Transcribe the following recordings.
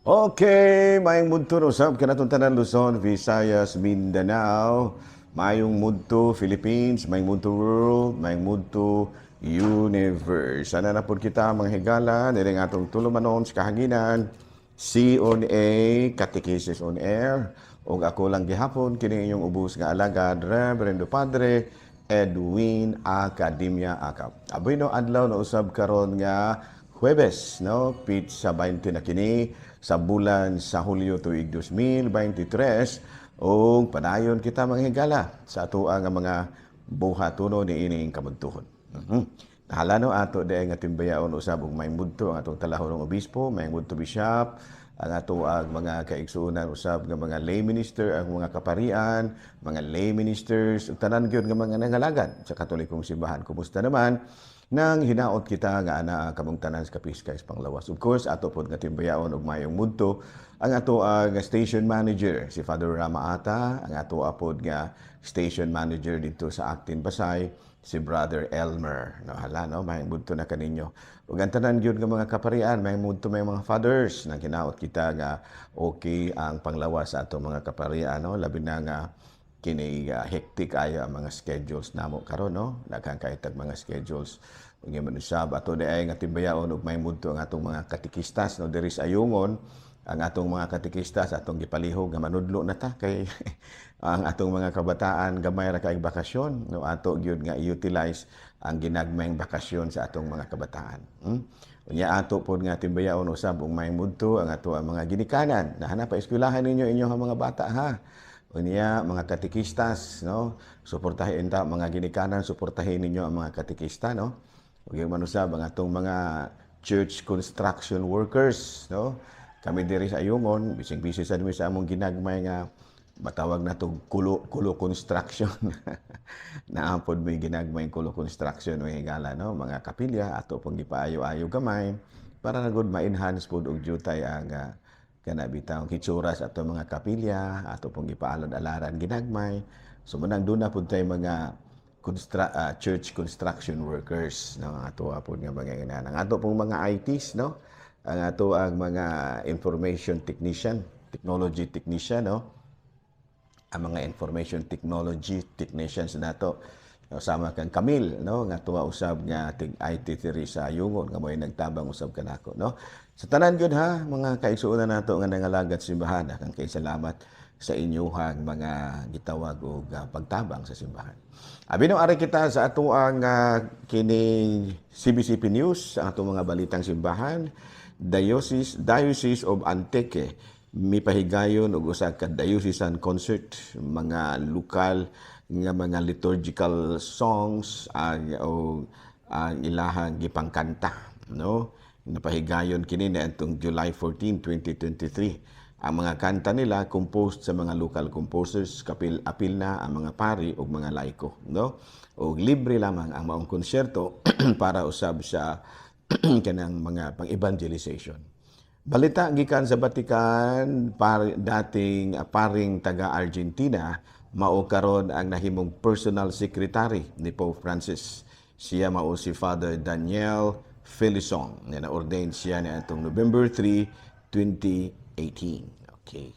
Okay, maayong mudto usab kanatong tanan, Luzon, Visayas, Mindanao, maayong mudto Philippines, maayong mudto world, maayong mudto universe. Sana na pud kita, mga higala, niring atong tulumanon sa kahanginan, C on A, Catechesis on Air, ug ako lang gihapon kini inyong ubos nga alagad, Reverendo Padre Edwin Academia Acap. Aboy no, adlaw na usab karon nga Huwebes, no? Pitsa 20 na kini sa bulan sa Hulyo tuig 2023 ug padayon kita, mga higala, sa atoa nga mga buhatono ni ining kabuntuhon. Nahala no, ato diay nga timbayaon usab ug maayong mudto ang atong talahonong obispo, maayong mudto bishop, ang ato ang mga kaigsuonan usab nga mga lay minister, ang mga kaparian, mga lay ministers, ug tanan gyud nga mga nangalagad sa Katolikong simbahan. Kumusta naman nang hinaot kita nga ana kamong tanan sa kapiskay sa panglawas? Of course, ato pod nga timbayaon og mayong mudto ang ato ang station manager, si Father Rama Ata, ang ato apod nga station manager dito sa Actin Pasay, si Brother Elmer. No, hala no, mayong mudto na kaninyo. Ug ang tanan gyud nga mga kaparian, mayong mudto, may mga fathers, nang hinaot kita nga okay ang panglawas sa atong mga kaparian, no, labi na nga kini hectic ayo ang mga schedules namo karon, no, daghan kay tag mga schedules. Ug man usab ato diay nga timbayaon og may mudto ang atong mga katikistas, no, diri sa Ayungon. Ang atong mga katikistas atong gipalihog nga manudlo na ta kay ang atong mga kabataan gamay ra kay bakasyon, no. Ato gyud nga i-utilize ang ginagmayng bakasyon sa atong mga kabataan. Unya ato pod nga timbayaon usab og may mudto ang ato ang mga ginikanan na hanap pa eskwelahan ninyo inyong mga bata, ha. Unya mga katikistas, no, suportahin ta mga ginikanan, suportahin ninyo ang mga katikista, no. Ug man usab ang atong mga church construction workers, no. Kami diri sa Ayungon, bising-busy sa mi sa among ginagmay nga matawag na to kulo kulo construction. Naapod may ginagmay kulo construction, may higala, no, mga kapilya ato pong gipaayo-ayo gamay para na gud ma-enhance pod og jutay ang kana bitaw hitsura sa ato mga kapilya, ato pong gipaalad-alaran ginagmay. So manang doon na pud tay mga church construction workers, no, ang ato pod nga mga ina. Ang ato pong mga ITs, no, ang ato ang mga information technician, technology technician, no, ang mga information technology technicians nato, no, sama kang Camille, no, nga tuwa usab nga tig IT diri sa Ayungon nga mo'y nagtabang usab kanako, no. Sa tanan gyud ha, mga kaigsuonan nato nga nangalagad sa simbahan, kang kay salamat sa inyuhang mga gitawag og pagtabang sa simbahan. Abi no, ari kita sa atoang kini CBCP News, ang atong mga balitang simbahan. Diocese of Antique mipahigayon og usa ka diocesan concert, mga lokal nga mga liturgical songs ang o ang ilahang gipangkanta, no. Napahigayon kini niadtong July 14, 2023. Ang mga kanta nila composed sa mga local composers, kapil apil na ang mga pari ug mga laiko, no, ug libre lamang ang maong konsyerto para usab sa kanang mga pang-evangelization. Balita gikan sa Vatican, dating paring taga Argentina mao karon ang nahimong personal secretary ni Pope Francis. Siya mao si Father Daniel Felison. Na na-ordain siya niadtong November 3, 2018. Okay.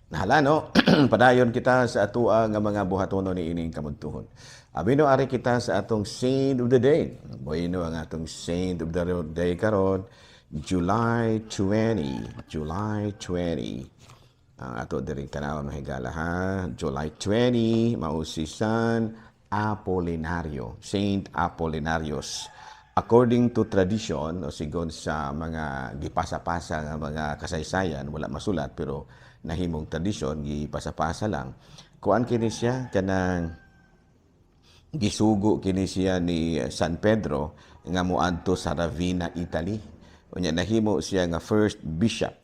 Nahala no, padayon kita sa atua nga mga buhatono ni ining kamuntuhon. Abino ari kita sa atong Saint of the Day. Bueno, ang atong Saint of the Day karon July 20, July 20. Ang ato diri tanawon, higala ha. July 20 mao si San Apolinario, Saint Apollinarius. According to tradition o sigon sa mga gipasa-pasa nga mga kasaysayan, wala masulat pero nahimong tradisyon, gipasa-pasa lang. Kuan kini siya, kanang gisugo kini siya ni San Pedro nga moadto sa Ravenna, Italy. Unya nahimo siya nga first bishop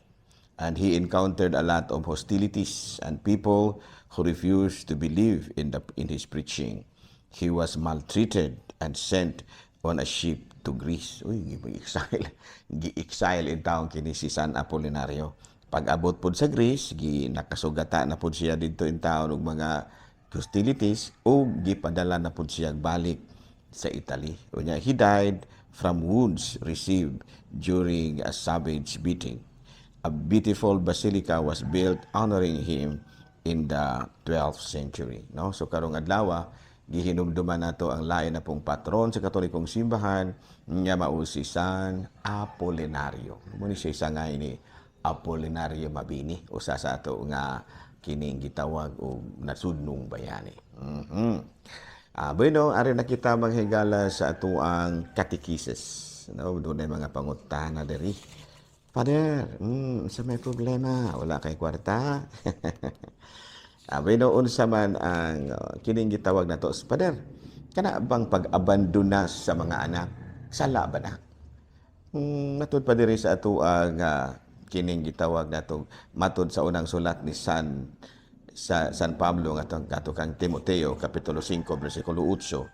and he encountered a lot of hostilities and people who refused to believe in his preaching. He was maltreated and sent on a ship to Greece. Uy, gi-exile. Gi-exile in town kini si San Apolinario. Pag-abot pod sa Greece, gi nakasugata na pod siya didto in town og mga hostilities o gipadala na pod siya balik sa Italy. Unya he died from wounds received during a savage beating. A beautiful basilica was built honoring him in the 12th century, no? So karong adlaw, gihinumduman nato ang lain na pong patron sa Katolikong simbahan nga mao si San Apolinario. Mao ni siya isa nga ini Apolinario Mabini, usa sa ato nga kining gitawag og nasudnong bayani. Bueno, ari na kita, mga higala, sa atoang katekisis. No, dunay mga pangutana diri. "Father, sa may problema, wala kay kwarta." Bueno, unsa man ang kining gitawag nato, "Father, kana bang pag-abandona sa mga anak, sala ba na?" Matud pa diri sa ato ang kining gitawag nato, matud sa unang sulat ni San Pablo nga ato kang Timoteo, kapitulo 5 bersikulo 8,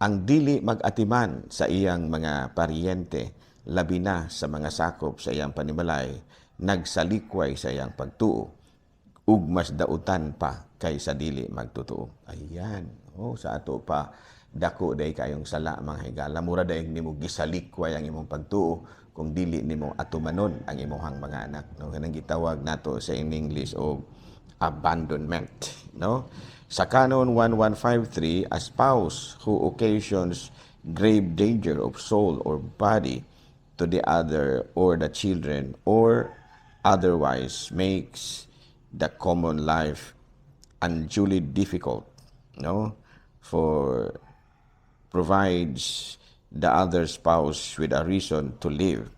ang dili mag-atiman sa iyang mga paryente, labi na sa mga sakop sa iyang panimalay, nagsalikway sa iyang pagtuo ug mas dautan pa kaysa dili magtotoo. Ayan. Oh, sa ato pa, dako day kayong sala, mga higala. Mura day nimo gisalikway ang imong pagtuo kung dili nimo atumanon ang imong mga anak. No, kanang gitawag nato sa in English og abandonment, no? Sa Canon 1153, a spouse who occasions grave danger of soul or body to the other or the children or otherwise makes the common life unduly difficult, no, for provides the other spouse with a reason to live,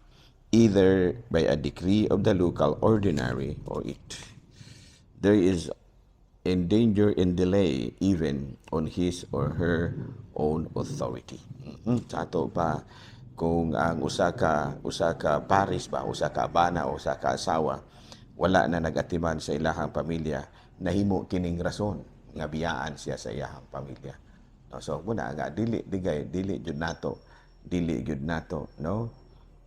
either by a decree of the local ordinary or it. There is in danger in delay even on his or her own authority. Sa ato pa, kung ang usa ka paris ba, usa ka bana o usa ka asawa wala na nagatiman sa ilahang pamilya, nahimo kining rason nga biyaan siya sa iyahang pamilya. No, so muna nga dili digay dili gyud nato, no,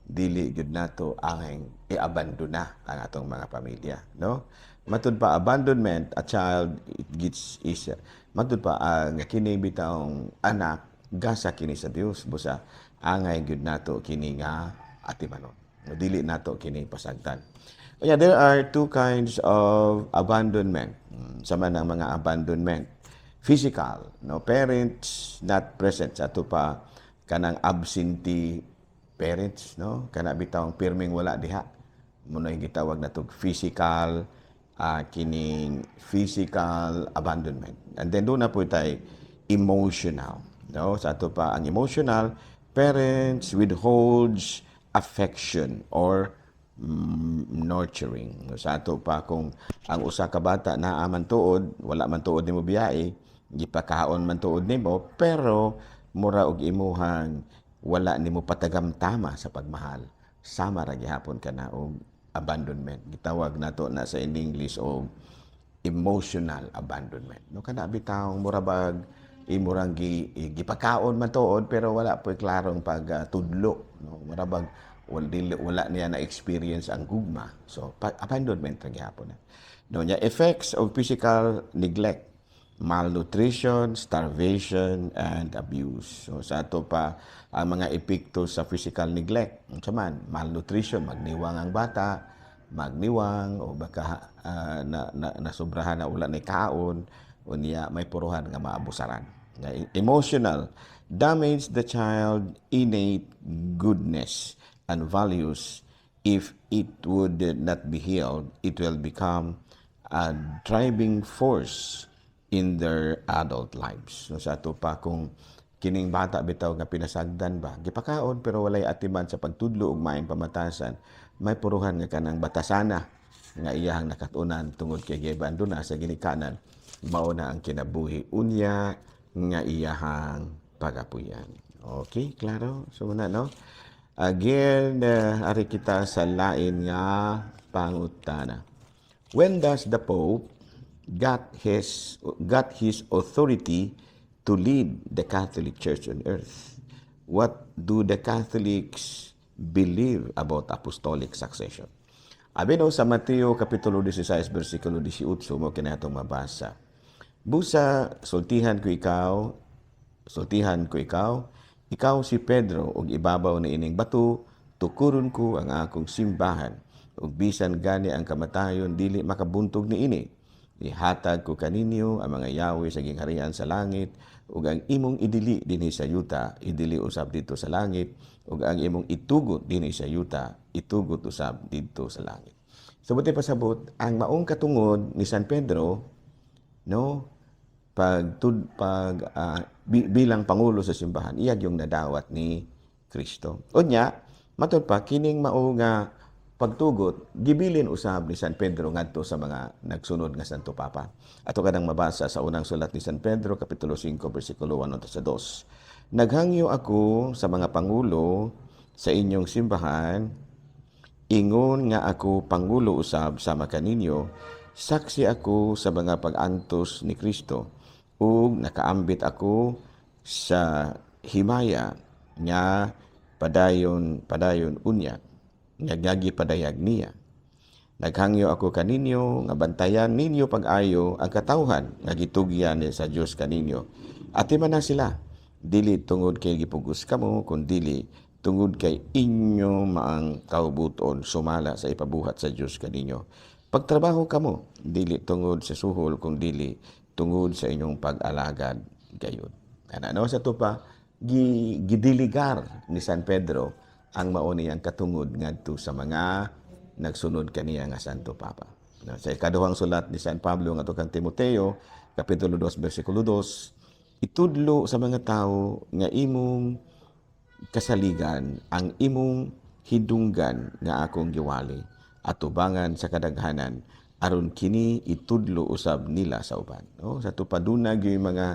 dili gyud nato ang iabandona ang atong mga pamilya, no? Matud pa, abandonment a child, it gets is matud pa ang kini bitawng anak gasa kini sa Dios, busa angay gyud nato kini nga atimanon, no, dili nato kini pasagdan. Kaya there are two kinds of abandonment. Sama ng mga abandonment. Physical, no, parents not present, sa ato pa kanang absentee parents, no, kana bitawng pirming wala diha. Mao na gitawag nato physical kining physical abandonment. And then duna pod tay emotional, no? Sa ato pa ang emotional, parents withholds affection or nurturing. Sa ato pa kung ang usa ka bata naa man tuod, wala man tuod nimo biyae, gipakaon man tuod nimo, pero mura og imuhang wala nimo patagamtama sa pagmahal. Sama ra gihapon kana og abandonment. Gitawag nato na sa in English og emotional abandonment. No, kana bitawng mura bag imurang gipakaon man tuod pero wala po'y klarong pagtudlo, no, mura bag wala, dili, wala niya na experience ang gugma. So abandonment ra gihapon na, no? Nya effects of physical neglect: malnutrition, starvation and abuse. So sa ato pa ang mga epekto sa physical neglect, unsa man? Malnutrition, magniwang ang bata, magniwang o baka na, na nasobrahan na wala na kaon, unya may puruhan nga maabusaran. Na emotional damage, the child innate goodness and values. If it would not be healed, it will become a driving force in their adult lives. No, sa ato pa kung kining bata bitaw nga pinasagdan ba, gipakaon pero walay atiman sa pagtudlo ug maayong pamatasan, may puruhan nga kanang batasana nga iyahang nakatunan tungod kay giabandona sa ginikanan, mao na ang kinabuhi unya nga iyahang pagapuyan. Okay, klaro? So muna, no? Again, ari kita sa lain nga pangutana. When does the Pope got his authority to lead the Catholic Church on earth? What do the Catholics believe about apostolic succession? Abi no, sa Mateo kapitulo 16 bersikulo 18 mao kini atong mabasa. "Busa sultihan ko ikaw, sultihan ko ikaw, ikaw si Pedro, ug ibabaw ni ining bato tukuron ko ang akong simbahan, Ug bisan gani ang kamatayon dili makabuntog niini. Ihatag ko kaninyo ang mga yawi sa gingharian sa langit, ug ang imong idili dinhi sa yuta, idili usab didto sa langit, ug ang imong itugot dinhi sa yuta, itugot usab didto sa langit. So buot ipasabot, ang maong katungod ni San Pedro, no, pag tud pag bilang pangulo sa simbahan, iya yung nadawat ni Kristo. Unya, matud pa kining mao nga pagtugot gibilin usab ni San Pedro ngadto sa mga nagsunod nga Santo Papa. Ato kanang mabasa sa unang sulat ni San Pedro, kapitulo 5, bersikulo 1 sa 2. "Naghangyo ako sa mga pangulo sa inyong simbahan, ingon nga ako pangulo usab sama kaninyo, saksi ako sa mga pag-antos ni Kristo, ug nakaambit ako sa himaya nga padayon padayon unya nga gipadayag niya. Naghangyo ako kaninyo nga bantayan ninyo pag-ayo ang katawhan nga gitugyan sa Dios kaninyo. Atiman na sila, dili tungod kay gipugos kamo, kun dili tungod kay inyo maang kaubuton sumala sa ipabuhat sa Dios kaninyo. Pagtrabaho kamo, dili tungod sa suhol, kung dili tungod sa inyong pag-alagad gayud." Ana, no, sa pa gidiligar ni San Pedro ang mao niyang katungod ngadto sa mga nagsunod kaniya nga Santo Papa. No, sa ikaduhang sulat ni San Pablo ngadto kang Timoteo, kapitulo 2, bersikulo 2, "Itudlo sa mga tao nga imong kasaligan ang imong hidunggan nga akong giwali atubangan sa kadaghanan, aron kini itudlo usab nila sa uban," no? Sa tupaduna gyud mga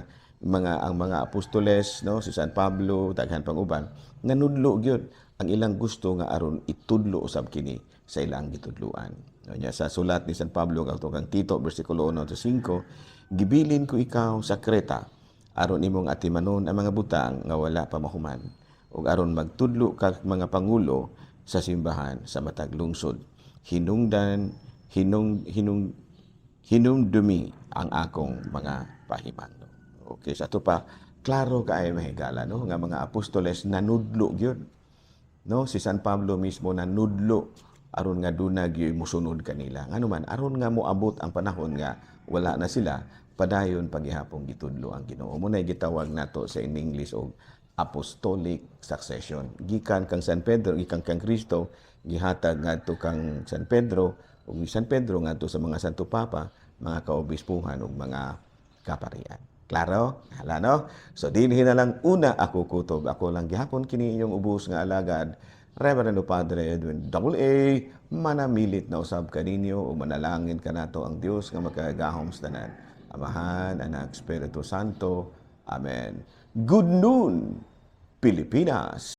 ang mga apostoles, no, si San Pablo, daghan pang uban nanudlo gyud ang ilang gusto nga aron itudlo usab kini sa ilang gitudloan, no? Nya sa sulat ni San Pablo ngadto kang Tito, bersikulo 1 to 5, "Gibilin ko ikaw sa Creta aron imong atimanon ang mga butang nga wala pa mahuman ug aron magtudlo kag mga pangulo sa simbahan sa matag lungsod. Hinungdan hinung hinung hinumdumi ang akong mga pahimangno." Okay, sa ato pa klaro kaayo, mahigala, no, nga mga apostoles nanudlo gyud, no? Si San Pablo mismo nanudlo aron nga duna gyud musunod kanila. Ngano man? Aron nga moabot ang panahon nga wala na sila, padayon paghihapong gitudlo ang Ginoo. Mao nay gitawag nato sa in English og apostolic succession. Gikan kang San Pedro, gikan kang Kristo, gihatag ngadto kang San Pedro, ug ni San Pedro ngadto sa mga Santo Papa, mga kaobispuhan ug mga kaparian. Klaro? Hala, no? So dinhi na lang una ako kutob. Ako lang gihapon kini inyong ubos nga alagad, Reverendo Padre Edwin Double A, manamilit na usab kaninyo ug manalangin kanato ang Dios nga makagagahom sa tanan. Amahan, Anak, Espiritu Santo. Amen. Good noon, Pilipinas!